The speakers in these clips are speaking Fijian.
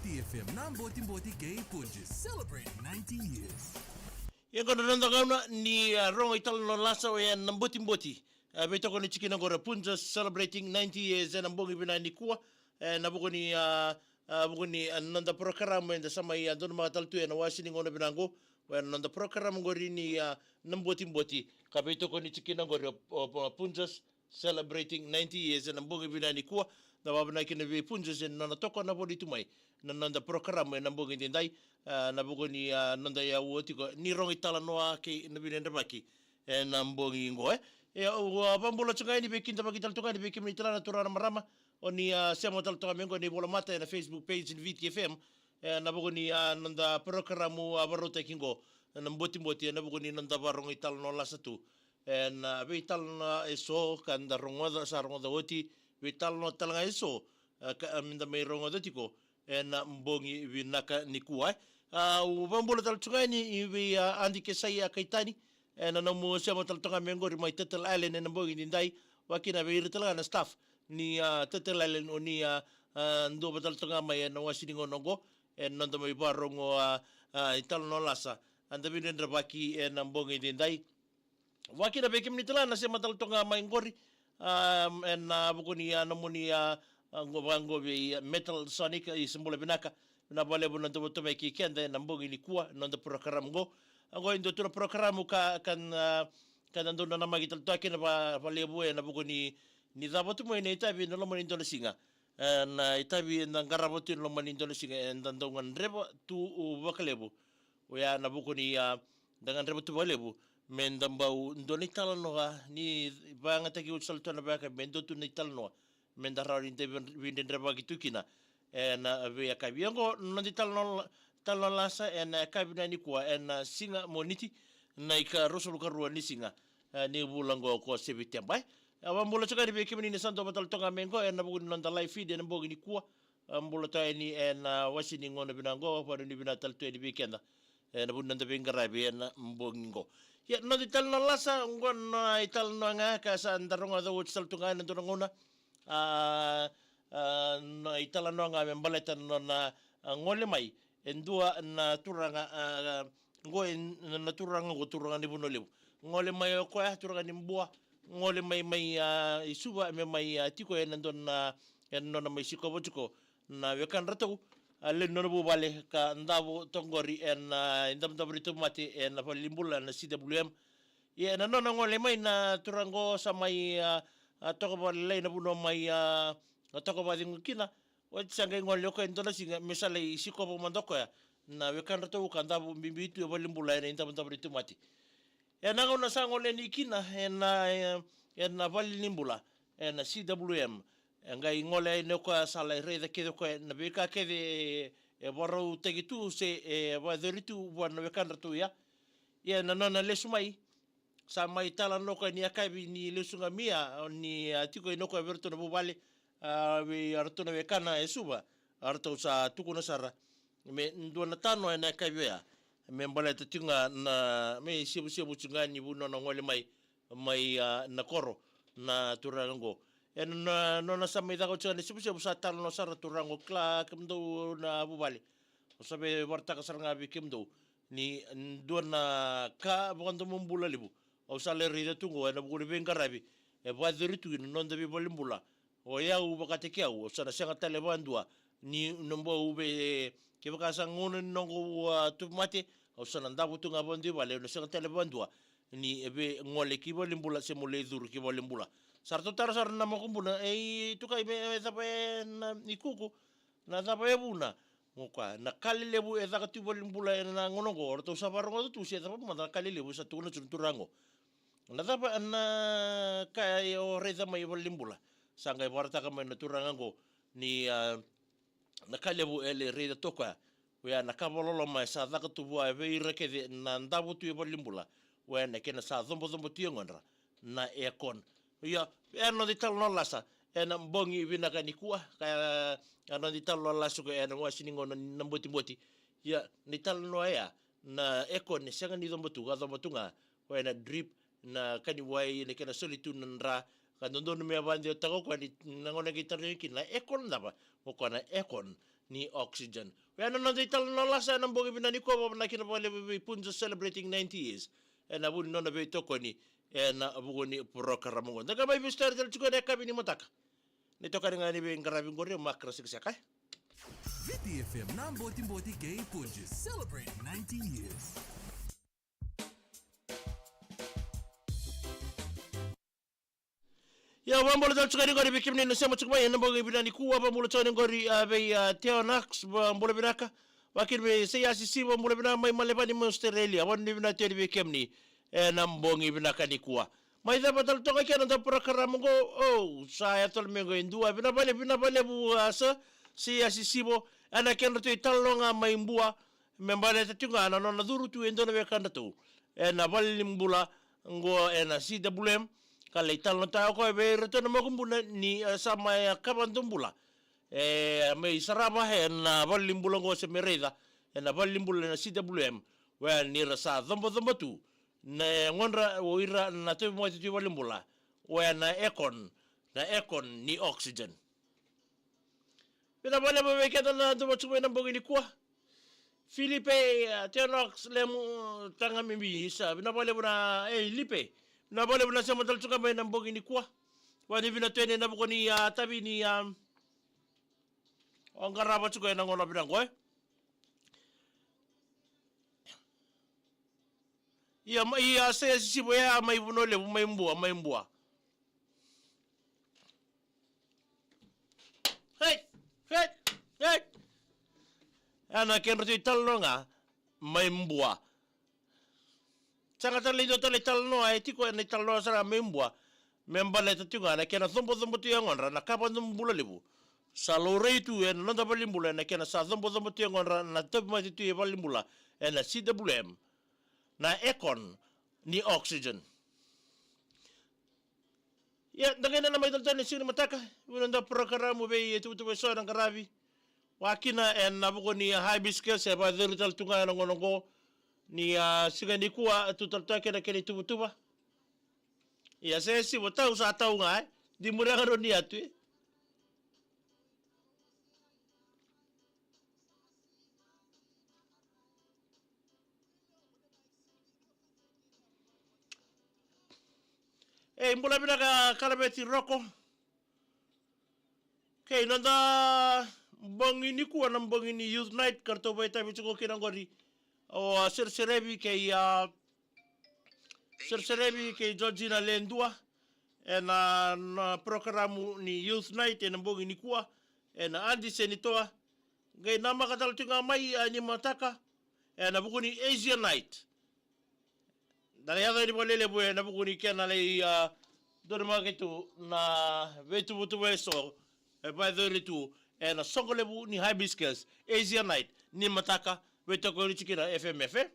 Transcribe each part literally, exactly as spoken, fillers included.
T F M na Botiboti kei Punjas, celebrating ninety years. Ia qo na noda gauna ni, a, rogo italanoa lasa oya na Botiboti. A, veitokoni tikina qo ra Punjas celebrating ninety years ena bogi vinaka nikua. E, na vuku ni, a, a, vuku ni, a, noda porokaramu eda sa mai, a, donumaka tale tu ena wasi ni gauna vinaka qo. Oya na noda porokaramu qori ni, a, na Botiboti. Ka veitokoni tikina qori o, o, o Punjas celebrating ninety years ena bogi vinaka nikua. Na vakavinavinaka kina vei Punjas ena nona tokona voli tu mai na noda porokaramu ena bogi daidai, a, na vuku ni, a, noda yaua tiko ni rogo italanoa kei na vinadravaki ena bogi qo, e. E, au, a, vakabula tiko ga yani vei keda vakidavaki tale tu ga yani vei kemuni tale na turaga na marama, o ni, a, sema tale tu ga mai qo ni vola mata ena Facebook page ni V T F M, e, na vuku ni, a, noda porokaramu, a, vakarautaki qo na Botiboti, ena vuku ni noda vakarogo italanoa lasa tu ena veitalanoa eso ka da rogoca, sa rogoca oti, veitalanoa tale ga eso, e, ka, e, meda mai rogoca tiko ena bogi vinaka nikua, e. A, au vakabula tale tu ga yani vei, a, Adi Kesaia Kaitani, ena nomu sema tale tu ga mai qori mai Turtle Island ena bogi daidai, vakakina vei ira tale ga na staff ni, a, Turtle Island, o ni, a, a, duavata tale tu ga mai ena wasi ni gauna qo ena noda mai vakarogo, a, a, italanoa lasa, a, da vinadravaki ena bogi daidai. Vakakina vei kemuni tale ga na sema tale tu ga mai qori, a, ena vuku ni, a, nomuni, a, a, qo, vaqo vei, a, Metal Sonic, a, isa bula vinaka. Vinaka vakalevu na dau vata mai kei keda ena bogi nikua, na noda porokaramu qo. A, qo e dua tu na porokaramu ka, ka na, ka na dau nanamaki tale tu ga kina va, vakalevu ena vuku ni, ni cava tu mai na itavi ena loma ni dua na siga. E, na itavi eda qarava tu ena loma ni dua na siga, eda dau gadreva tu vakalevu. Oya na vuku ni, a, da gadreva tu vakalevu meda bau dua na italanoa, ni vakayagataki oti sara tu na vakayakavi, me dua tu na italanoa meda rawa ni da vei-, veidredrevaki tu kina ena veiyakavi. Ia qo na noda italanoa, italanoa lasa ena yakavi nikua, ena siga Moniti, na ikaruasagavulu karua ni siga, e, ni vula qo ko Seviteba, e. A, vakabula tiko yani vei kemuni na sa dau vata tale tu ga mai qo ena vuku ni noda live feed ena bogi nikua. A, bula tu yani ena wasi ni gauna vinaka qo, vakanuinui vinaka tale tu yani vei keda ena vuku ni noda veiqaravi ena bogi qo. Ia, na noda italanoa lasa qo, na italanoa ga ka sa da rogoca oti sara tu ga ena dua na gauna. A, a, na italanoa ga me baleta na nona, a, gole mai e dua na turaga, a, qo e, na turaga qo, turaga ni Vanua Levu. Gole mai o koya, turaga ni Bua, gole mai, mai, a, i Suva, me mai, a, tiko ena dua na, ena nona mai sikova tiko na wekadratou, a, lewe ni nona vuvale ka davo toka qori ena, a, idavodavo ni tauvimate ena valenibula na C W M. Ia ena nona gole mai na turaga qo sa mai, a, a, toka vakalailai na vanua mai, a, a, toka vakacegu kina. Oti sa qai gole o koya e dua na siga me sa lai sikova mada o koya na wekadratou ka davo bibi tu e valenibula ena idavodavo ni tauvimate. Ena gauna sa gole yani kina ena, e, ena valenibula ena C W M, e qai gole yani o koya, sa lai raica kece o koya na veika kece e, e vakarautaki tu se e vakayacori tu vua na wekadratou ya. Ia na nona lesu mai, sa mai talanoa o koya ni yakavi ni lesu ga mai, a, ni a tiko yani o koya vei iratou na vuvale, a, vei iratou na wekana e Suva, a, ratou sa tukuna sara me dua na tanoa ena yakavi oya me baleta tiko ga na, me isevusevu tiko ga ni vu ni nona gole mai, mai, a, na koro na turaga qo. Ena nona sa mai caka tiko ga na isevusevu, sa talanoa sara na turaga qo, kila kemudou na vuvale, au sa via vakaraitaka sara ga vei kemudou ni dua na ka vakadomobula levu au sa lai raica tu qo ena vuku ni veiqaravi e vakayacori tu ena noda veivalenibula. O yau vakataki au, au sa na sega tale vakadua ni na bau vei, kevaka sa gauna ni noqu, a, tauvimate, au sa na davo tu ga vakadua i vale, au na sega tale vakadua ni via gole ki valenibula se meu lai curu ki valenibula. Sa ratou taro sara na makubuna, e, i tukai, me, e cava e na ikuku, na cava e vuna. Qo koya na ka lelevu e caka tu i valenibula ena gauna qo, o ratou sa vakarogoca tu se cava mada na ka lelevu sa tukuna tu na turaga qo. Na cava na ka e o raica mai i valenibula? Sa qai vakaraitaka mai na turaga qo ni, a, na ka levu e lai raica tu o koya, oya na ka vakaloloma e sa caka tu vua vei ira kece na davo tu i valenibula, oya na kena sa cobocobo tu e yagodra na aircon. Ia, ena noda italanoa lasa ena bogi vinaka nikua, ka, a, noda italanoa lasa qo ena wasi ni gauna na Botiboti. Ia, na italanoa ya, na aircon e sega ni coba tu, ka coba tu ga, oya na drip, na ka ni wai, na kena soli tu na dra, Ka dodonu me a vakadewataka o koya ni na gauna qai tarogi kina na aircon cava, o koya na aircon ni oxygen. Oya na noda italanoa lasa ena bogi vinaka nikua, vakavinavinaka vakalevu vei Punjas celebrating ninety years ena vuku ni nona veitokoni ena vuku ni porokaramu oqo. Da qai mai veisotari tale tiko ena yakavi ni mataka. Na itokani ga ni veiqaravi oqori o Makra Sekiseka. Viti F M na Botiboti kei Punjas celebrating ninety years. Ia, vakabula tale tiko yani qori vei kemuni na sema tiko mai ena bogi vinaka nikua, vakabula tiko yani qori, a, vei, a, Teonax, vakabula vinaka. Vakakina vei Seiasi Siva, bula vinaka mai Malevani mai Australia. Vakavinavinaka tiko yani vei kemuni ena bogi vinaka nikua. Mai cava tale toka kei na noda porokaramu oqo, o, sa yaco tale mai qo e dua, vinaka vakalevu, vinaka vakalevu, a, sa, Seiasi Siva, ena kedratou italanoa ga mai Bua, me baleta tiko ga na nona curu tu e dua na wekadratou ena valenibula oqo ena C W M, ka lai talanoataka o koya vei iratou na makubuna ni, e, sa mai kava domobula, e, mai sarava ena valenibula oqo se me raica ena valenibula ena C W M, oya ni ra sa cobocobo tu na yagodra o ira na tauvimate tu i valenibula, oya na aircon, na aircon ni oxygen. Vinaka vakalevu vei keda na dau vacuva ena bogi nikua. Filipe, e, Teonax, Lemu, Tagamibi, isa. Vinaka vakalevu na, e, Lipe. Vinaka vakalevu na sema tale tiko mai ena bogi nikua. Vakavinavinaka tu yani ena vuku ni, a, tavi ni, a, o qarava tiko ena gauna vinaka qo, e. Ia, ma, ia, Seiasi Siva, ia, mai Vanua Levu, mai Bua, mai Bua. Hei, hei, hei. Ena kedratou italanoa ga mai Bua. Sega tale ni dua tale italanoa e tiko ena italanoa sara mai Bua, me baleta tiko ga na kena cobocobo tu e yagodra na kava domobula levu. Sa laurai tu ena noda valenibula ena kena sa cobocobo tu e yagodra na tauvimate tu e valenibula ena C W M, na aircon ni oxygen. Ia, da qai nanamaki tale tiko ena siga ni mataka, vei noda porokaramu vei tuvatuva eso ena qaravi. Vakakina ena vuku ni, a, hibiscus, e vakayacori tale tu ga ena gauna oqo ni, a, siga nikua, tu tale tu ga kina kena ituvatuva. Ia, Seiasi Siva, tau sa tau ga, e. Di muria ga rau ni yatu, e. E, bula vinaka Kalaveti Roko. Kei noda bogi nikua na bogi ni Youth Night, ka ratou vakaitavi tiko kina qori o, a, Sereserevi kei, a, Sereserevi kei Georgina Ledua ena, na porokaramu ni Youth Night ena bogi nikua ena Adi Senitoa. Qai namaka tale tiko ga mai, a, ni mataka ena vuku ni Asia Night. Da na yaco yani vakalelevu ena vuku ni kena lai, a, donumaki tu na veituvatuva eso e vakayacori tu ena soqo levu ni Hibiscus Asia Night ni mataka, veitokoni tiko kina F M F M.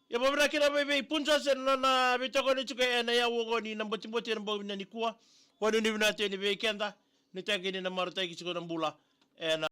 Ia, vakavinavinaka kina vei, vei Punjas ena nona veitokoni tiko ena yakavi oqo ni na botiboti ena bogi vinaka nikua. Vakavinavinaka tiko yani vei keda ni tagi ni na marautaki tiko na bula ena